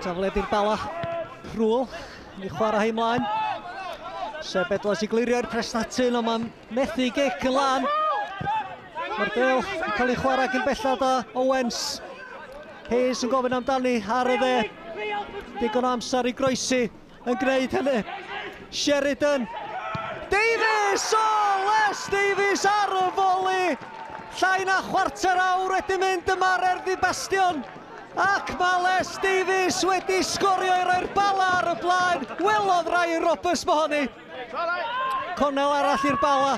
Tafled i'r Bala. Rhwl, i chwarae hi mlaen. Seb Edwards i glirio'r Prestatyn, ond mae'n methu gic yn lan. Mae'r bel yn cael ei chwarae cyn bellad â Owens. Hayes yn gofyn amdani ar y dde. Digon o amser i groesi yn gwneud hynny. Sheridan. Davies! O, Les Davies ar y foli! Llai na chwarter awr wedi mynd yma'r Erddi Bastion. Ac mae Les Davies wedi sgorio i roi'r Bala ar y blaen. Welodd Ryan Roberts mohoni. Cornel arall i'r Bala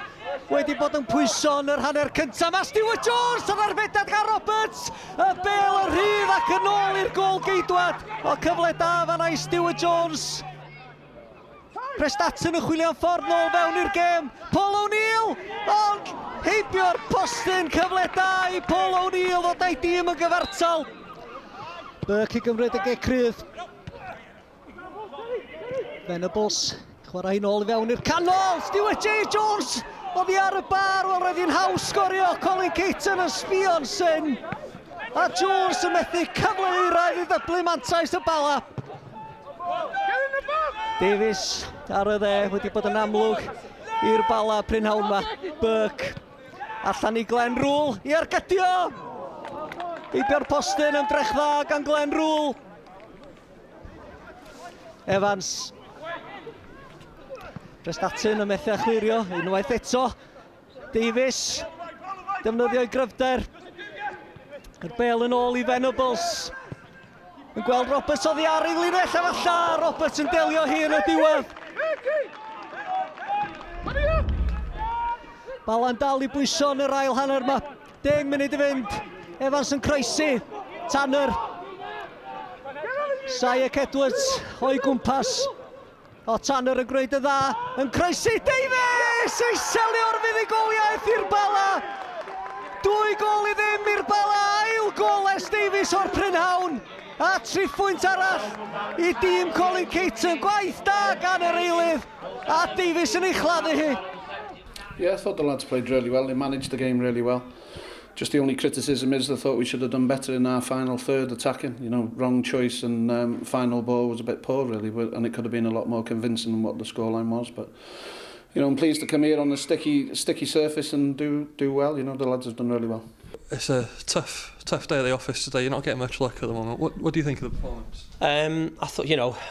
wedi bod yn pwyso yn yr hanner cyntaf. Mae Stuart Jones yn arbediad gan Roberts. Y bel yn rhydd ac yn ôl i'r gol geidwad. O cyfle da fanna i Stuart Jones. Prestatyn yn chwilio am ffordd nôl fewn i'r gêm. Paul O'Neill! Ond heibio'r postyn, cyfle da i Paul O'Neill ddod â'i dîm yn gyfartal. Burke i gymryd y gic rydd. Venables chwarae hi'n ôl i fewn i'r canol. Stuart J Jones oddi ar y bar. Wel, roedd hi'n haws sgorio. Colin Caton yn sbio'n syn. A Jones yn methu cyfle euraidd i ddyblu mantais y Bala. Davies ar y dde wedi bod yn amlwg i'r Bala prynhawn yma. Burke allan i Glenn Rule i argydio. Heibio'r postyn ymdrech dda gan Glenn Rule. Evans. Prestatyn yn methu â chlirio unwaith eto. Davies defnyddio'i gryfder. Yr bel yn ôl i Venables. Yn gweld Roberts oddi ar ei linell a falla Roberts yn delio hi yn y diwedd. Bala'n dal i bwyso yn yr ail hanner yma. 10 munud i fynd. Evans yn croesi. Tanner. Saek Edwards o'i gwmpas. O Tanner yn gwneud y dda, yn croesi Davies! Ei selio'r fuddugoliaeth i'r Bala! 2-0 i'r Bala, ail gol Les Davies o'r prynhawn! A triphwynt arall i dîm Colin Caton, gwaith da gan yr eilydd, a Davies yn ei chladdu hi. Yeah, I thought the lads played really well. They managed the game really well. Just the only criticism is I thought we should have done better in our final third attacking. You know, wrong choice and final ball was a bit poor really, but, and it could have been a lot more convincing than what the scoreline was. But, you know, I'm pleased to come here on a sticky surface and do well. You know, the lads have done really well. It's a tough day at the office today. You're not getting much luck at the moment. What do you think of the performance? I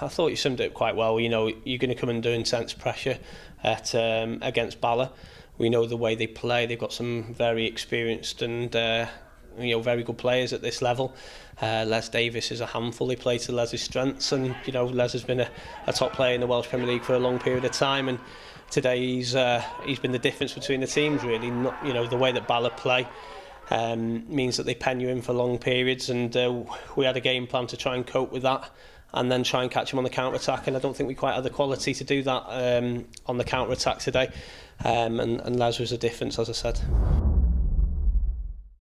thought you summed it up quite well. You know, you're going to come and do intense pressure at against Bala. We know the way they play. They've got some very experienced and very good players at this level. Les Davies is a handful. They play to Les's strengths, and you know Les has been a top player in the Welsh Premier League for a long period of time. And today he's been the difference between the teams really. Not, you know, the way that Bala play means that they pen you in for long periods, and we had a game plan to try and cope with that and then try and catch them on the counter-attack, and I don't think we quite had the quality to do that on the counter-attack today, and Les was the difference, as I said.